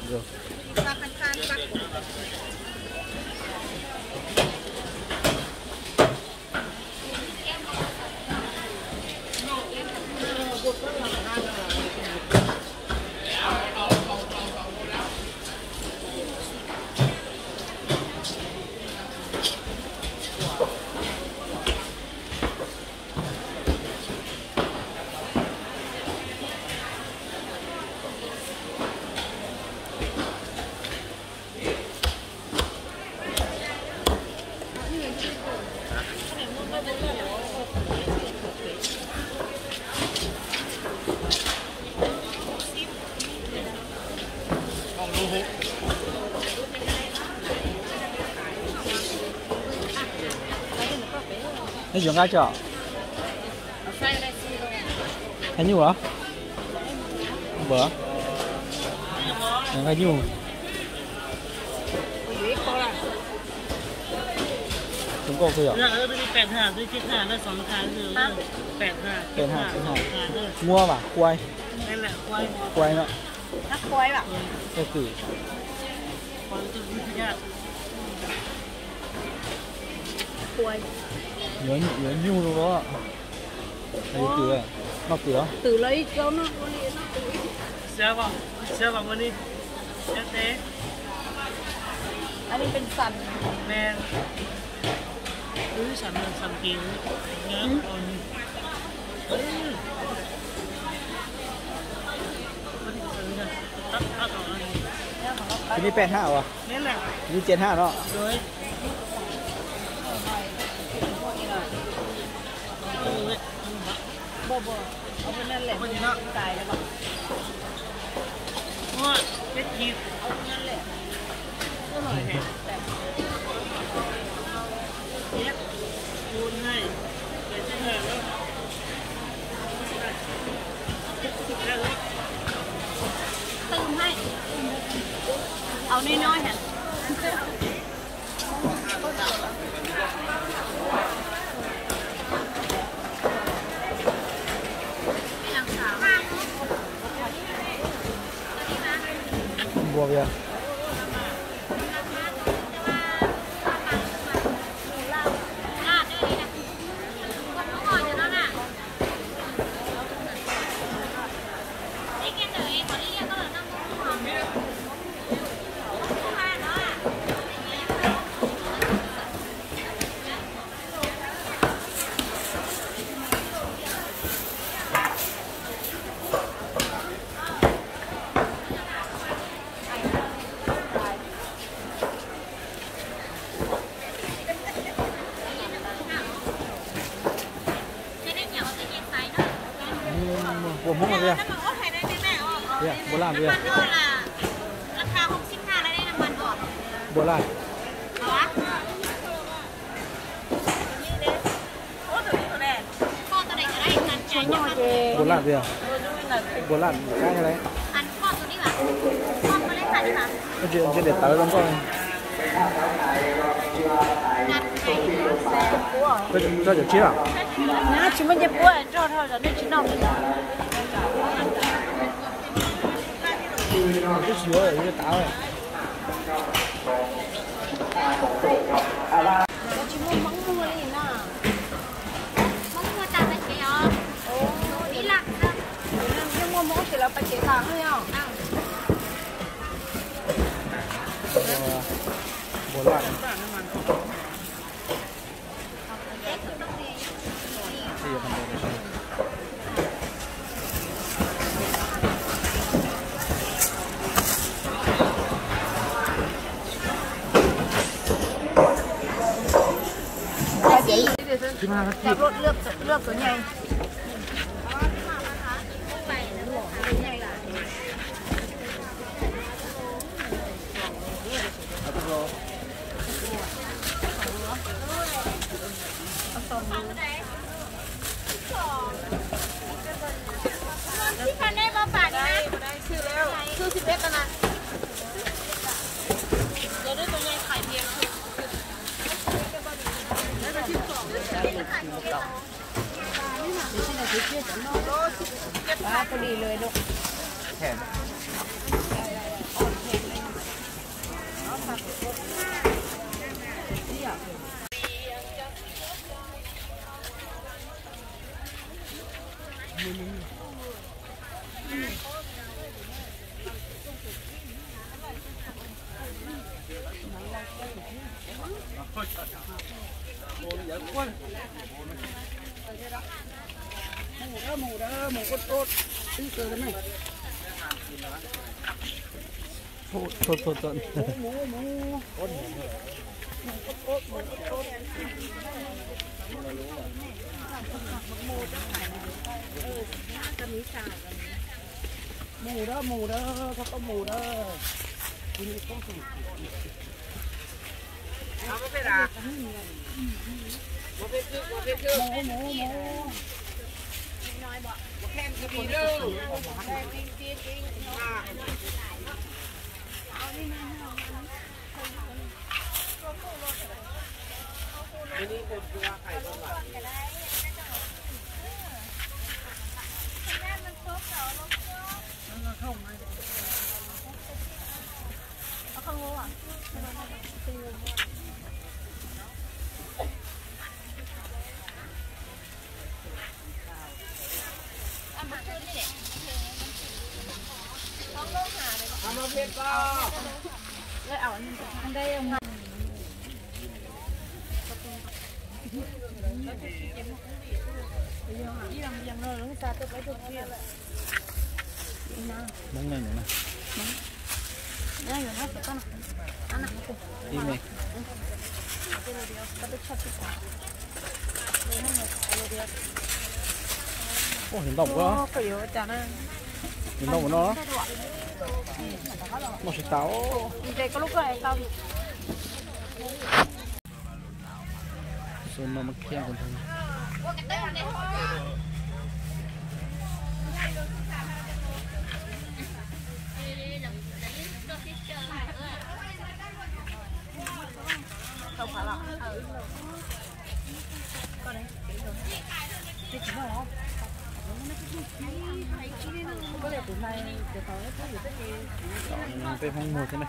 Neb yuav nqaij tso? Nqaij nyuj los? Npawg, nqaij nyuj. Tus nkauj twg yom? Muab mas quay, quay no. Quay kwm. Yuav nyuj los. Noj kwm los? Twm los ib co no. Tus nej peb hab os? Tus nej ces hab no? Au, no no. Npua yog. Npua Hmoob tiag. Npua laj tiag. Npua laj. Npua laj tiag. Npua laj kab yog lawm. Koj tsis, tsis daim tawv rau nkauj. Koj cov tsib los? Tsis muaj ncej puab, rau rau nej tsis noj. Twb tsis yuav, yuav tas. Tsis muaj Hmoob muag li na. Hmoob muag tas pais tsev os. Ib laj. Yeej muaj Hmoob ces lawv pais tsev tas no yog. Npua laj. Lwm tus nyem. Pab pw di lawm. Mus dab, mus dab, koj mus dab. Ua, ntau ua, ntau ua no, noj tsis tas. Peb Hmoob muag thiab na.